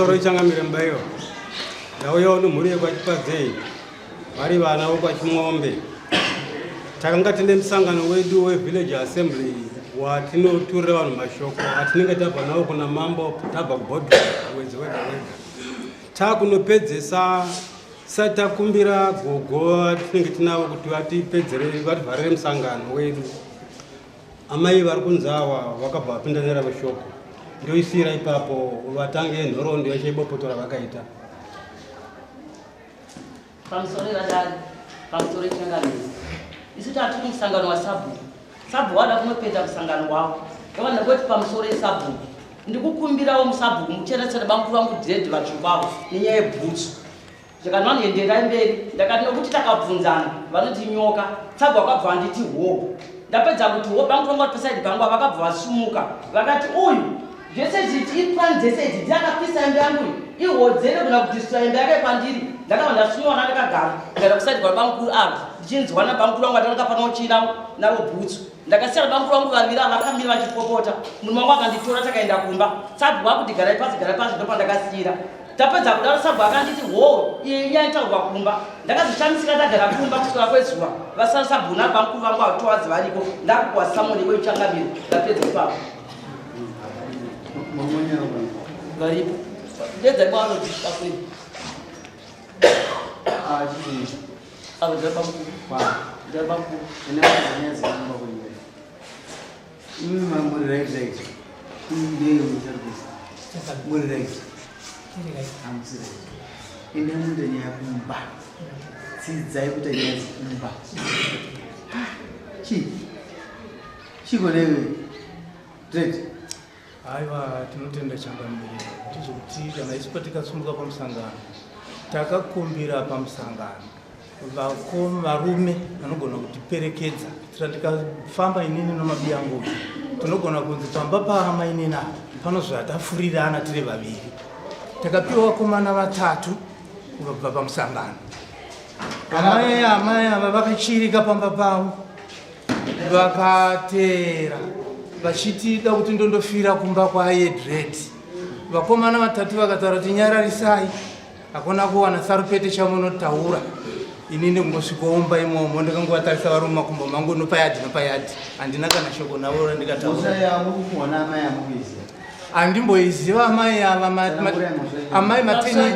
Pamusoro changamire Mubaiwa. Ndauyawo nemhuri yekwaChipadzei vari vana vokwaChimombe. Takanga tine musangano wedu wevillage assembly watinoturira vanhu mashoko atinenge tabva nawo kuna mambo tabva kubhodhi mwedzi wega wega. Takunopedzesa tisati takumbira gogo vatinenge tinavo kuti vatipedzere vativharire musangano wedu. Amai vari kunzi awa vakabva vapinda neravo shoko ndoisiira ipapo vatange nhoroondo yacho yebopoto ravakaita. Pamusoro vadare, pamusoro changamire. Isu tati kumusangano wasabhuku. Sabhuku wada kunopedza musangano wavo. Ndovana kuti pamusoro esabhuku. Ndikukumbirawo musabhuku mucherechedze bamukuru vangu dread vatsvuku avo nenyaya yebhutsu. Zvikanzi vanhu enderai mberi. Ndakati nokuti takabvunzana vanoti nyoka. Tsabvu akabva anditi hoo. Ndapedza kuti hoo bamukuru vangu vari pasaidi pangu vakabva vasumuka vakati uyu zvese izvi iplan dzese idzi ndiakapisa hembe yangu iyi ihodzere kuna kudistroya hembe yake kwandiri. Ndakabva ndasumiwa ndakagara ndikaenda kusaidi kwabamukuru ava ndichinzwa nabamukuru vangu vatanga panochina navo bhutsu. Ndakasiya bamukuru vangu vaviri ava vakamira vachipopota. Murume wangu akanditora takaenda kumba. Tsabvu wakuti garai pasi garai pasi ndopandakasiira. Tapedza kudaro sabhu akanditi hoo iyi inyaya itaurwa kumba. Ndakazoshamisika ndagara kumba kuswera kwezuva. Vasara sabhu nabamukuru vangu ava variko. Ndakupuwa samoni kwechangamire. Ndapedza ipapo. Varipo. Ndedza kwavanoti pakwenu. Ah, chii? Ava ndabamukuru. Ndabamukuru. Imi muri right right. Ndeye mucharubisa. Muri right. Hamusi right. Ende munoita nyaya kumba. Dzidzai kuita nyaya dzekumba. Chii? Chiko newe? Dread. Haiwa tinotenda changamire ndezvekuti kana isu patikasumuka pamusangano takakumbira pamusangano varume vanogona kutiperekedza kuitira tikafamba inini namabiyangu tinogona kunzi pamba paamainini apa pano zvatafurirana tiri vaviri. Takapiwa vakomana vatatu kubva pamusangano. Amai amai ava vakachirika pamba pavo vakateera vachitida kuti ndondofira kumba kwaayedred. Vakomana vatatu vakataura kuti nyararisai, hakuna kuwana sarupete chamunotaura. Ini ndingosvikoumba imomo ndikangovatarisa vari mumakumbo mangu nopayadhi nopayadhi, handina kana shoko navo randikataura. Handimboiziva amai ava amai matini.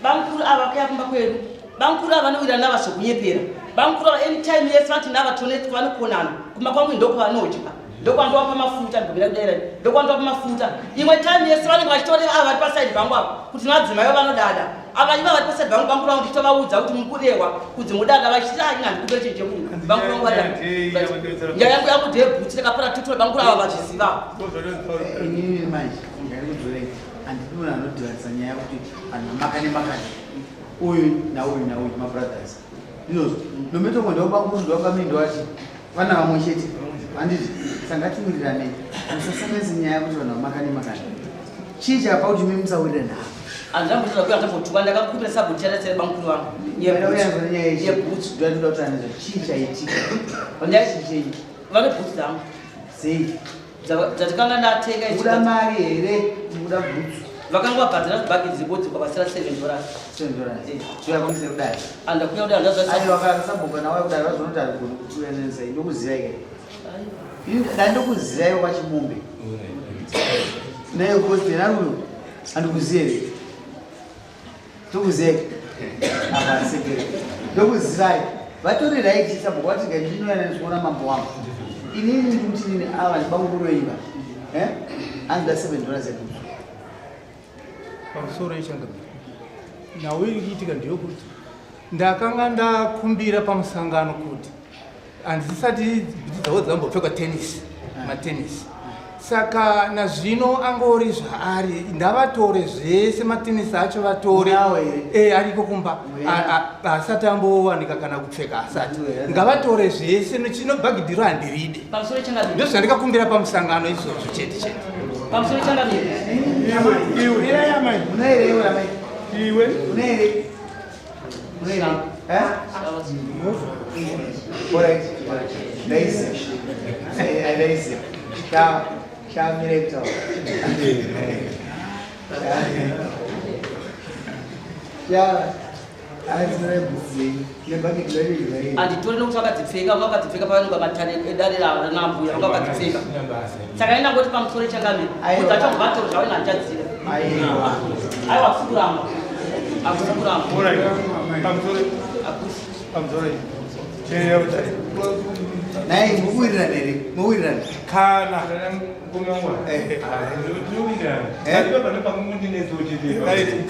Bamukuru ava kuya kumba kwedu Bamkuru ava vanowirana navazokunyepera. Bamkuru ava anytime yese vanoti navatoneti vanokonana. Kumba kwangu ndokwavanodya. Ndokwandovapa mafuta ndobira kudera. Ndokwandovapa mafuta. Imwe time yese vanenge vachitoreva ava vari paside pangu ava kuti madzimai vanodada. Ava iva vari paside pangu bamkuru vangu ndichitovaudza kuti mukurehwa kunzi mudada vachiti ah ini handikubere chinhu chemunhu. Bamkuru vangu vari nyaya yangu yangu ndeyebhutsi ndakapara tutura bamkuru ava vazviziva. Inini manje ngarikudzorei handidi munhu anodhivanisa nyaya kuti vanhu vamakane makane. Uyu nauyu nauyu mabrothers ndinozwa nometoko ndobamkuru ndobamini ndovachi vana vamwe chete handiti sangatiwiriranei musasanganise nyaya yekuti vanhu vamakane makane chii chapa kuti mimi musawirirane hapa handina kuita kuya ndakakumbira sabhuti chatatsere bamkuru vangu yebhutsu ndoda kuti anezva chii chaitika vane bhutsu dzangu sei dzatikanga ndatenga kuda mari here kuda bhutsu vakanga vabhadhara zvibhagi dzibodzi kwavasira $7 $7 zviyakuise kudai andakuya kudai andazvaiwa vakasabhuka nawe kudai vazonoti arigoni kuyananisa ndokuziva ike ndandokuzivai kwachimombe naye kosti naruyo andikuzive here Ndokuzivai. Apa sekere. Ndokuzivai. Vatori right sabhuku vati ngai ndinoenda ndinoona mambo wangu. Inini ndikuti nini ava ndibamukuru veimba. Eh? Anoda $7 yekuti. Pamusoro yechangamire. Nhau iri kuitika ndeyokuti ndakanga ndakumbira pamusangano kuti handisati bhutsu dzavo dzambopfekwa tennis matennis saka nazvino angori zvaari ndavatore zvese matennis acho vatore e ariko kumba asati ambowanika kana kupfeka asati ngavatore zvese chino bhagidhiro handiride ndozvandikakumbira pamusangano izvozvo chete chete iwe Handitori nokuti vakadzipfeka, vanga vakadzipfeka pavanonga matare edare ranambuya vanga vakadzipfeka. Saka ina ngoti pamusoro changamire kuti achangobva atoro zvavo ina handichadziva. Aiwa hakusi kuramba, hakusi kuramba, hakusi. Nai mukuwirirana here? Muwirirana. Kana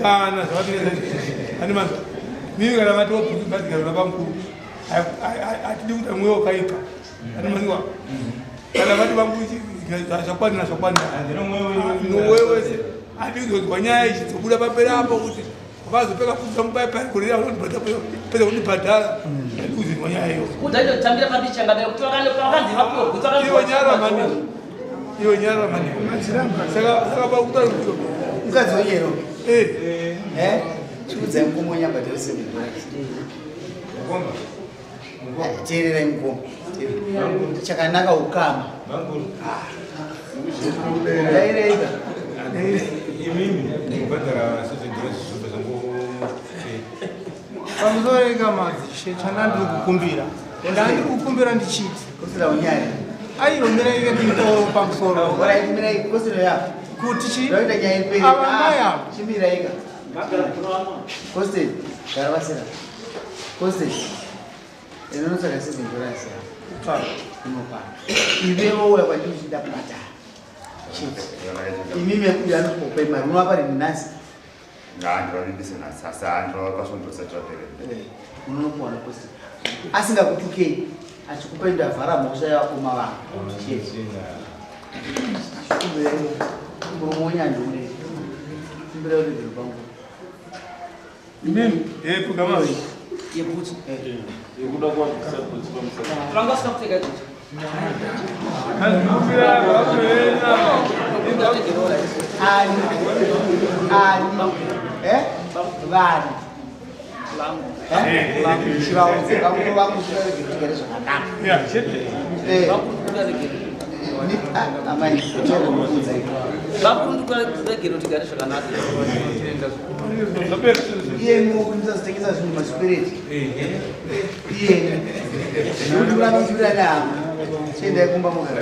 kana zvavatinezani manzwa mimi kana vati wabhadzikana bamukuru hatidi kuita mweya wakaipa ani manzwa kana vati vangu zvakwanira zvakwanira nowe wese hatidi kuzonzwa nyaya ichi dzobuda pamberi apo kuti vazopeka kubva mupai pai gore pedza kundibhadhara ndikuzinwa nyaya iyo kudzaitotambira pabichangamira kuti vakanzi vapiwe gutsa iwe nyara mani iwe nyara mani saka saka pakutaura kuti mukadzi wenyero eh eh chikudzai mukomo nyabhadhara seven teererai mukoma chakanaka ukama dairaiga Pamusoro madzishe chandandiri kukumbira ndandiri kukumbira ndichiti kosera unyaya aiwa mirai nditauro pamusoro mirai kosera yako kuti chi ndaita nyaya ipere ava mai ava chimiraika Kostel gara vasera Kostel inonotsvaka seven dollars yako inopa ive wouya kwandiri uchida kubhadhara chete imimi uyo anokupai mari unovapa rini nhasi? Handivavimbise nhasi asi handivapa svondo risati rapera. Unonopuwa naposi asingakutukei achikupai ndavhara mhosva yavakoma vangu chete. Murume wenyandiune kumbira uregero pangu. Imimi pugama yebhutsu yekuda kuwabvisa bhutsu pamusana vanga vasina kupfeka idzodzo. Ani ani eh vanhu chivaudze vakuru vangu tigare zvakanaka. Amai kuudza Vakuru ndikuregero tigare zvakanaka. Iyeni wokunisazitengesa zvinhu masipireti iyeni nekuti kuramba muchipira nehama chiendai kumba mugara.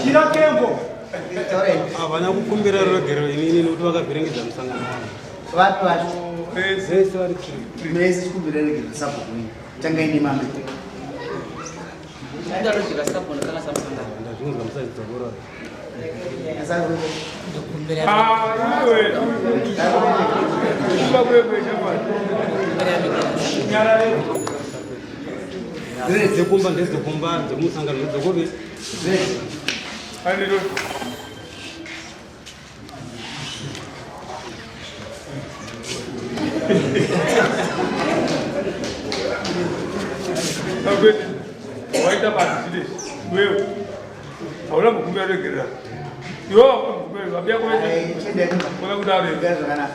Chirakembo. Taurai. Havana kukumbira ruregerero inini nokuti vakavhiringidza musangano wangu. Vapi vacho? Vese vari tiri. Mese chikumbira regero sabhuku wenyu tangai nemambe. Ndaregera sabona kana samusangano. Ndazvinzwa musazidzokorora. Iwe kumba kwekwe chamani nyarare. Dzekumba ndedzekumba, dzemusangano ndedzekupi? Andiro. Akwete waita basi chide wewe hauna kukumbira regerera iwe wakumbira vabia chiendai kumba kwenda kudare. Mugare zvakanaka.